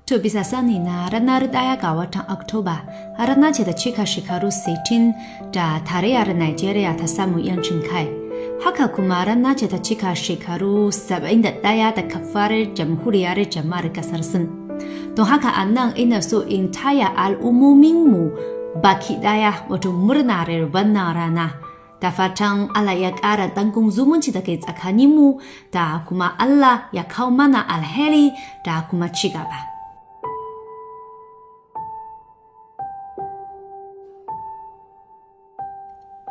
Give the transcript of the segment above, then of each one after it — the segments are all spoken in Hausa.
To bisa sani na ranar 1 ga watan Oktoba rana ce da cika shekaru 60 da tarayyar Najeriya ta samu 'yancin kai. Haka kuma rana ce ta cika shekaru 71 da kafar jamhuriyar jama'ar kasar Sin. Don haka a nan ina so in taya al'ummominmu baki ɗaya wato murnar wannan rana. Da fatan Allah ya ƙara dangon zumunci da ke tsakaninmu da kuma Allah ya kawo mana alheri da kuma ci gaba.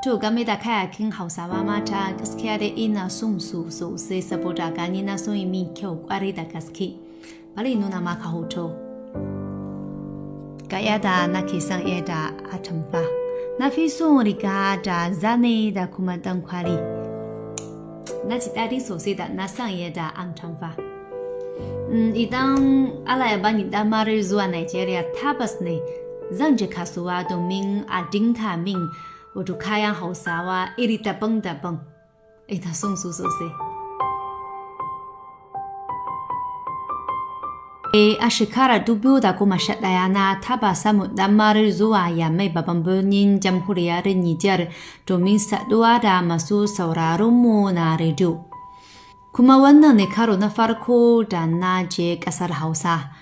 To game da kayakin Hausawa mata, gaskiya dai ina son su sosai saboda gani na sun yi min kyau kwarai da gaske. Bari in nuna maka hoto. Ga yadda nake son yadda atamfa. Na fi son riga da zane da kuma dan kwali. Na ji daɗi sosai da na son yadda atamfa. Idan Allah ya bani damar zuwa Nigeria, tabbas ne zan je kasuwa domin a dinka min wato kayan Hausawa iri daban-daban. Ina son su sosai. A shekarar 2011 na taba samun damar zuwa Yamai, babban birnin jamhuriyar Nijar, domin saduwa da masu sauraronmu na rediyo. Kuma wannan ne karo na farko da na je ƙasar Hausa.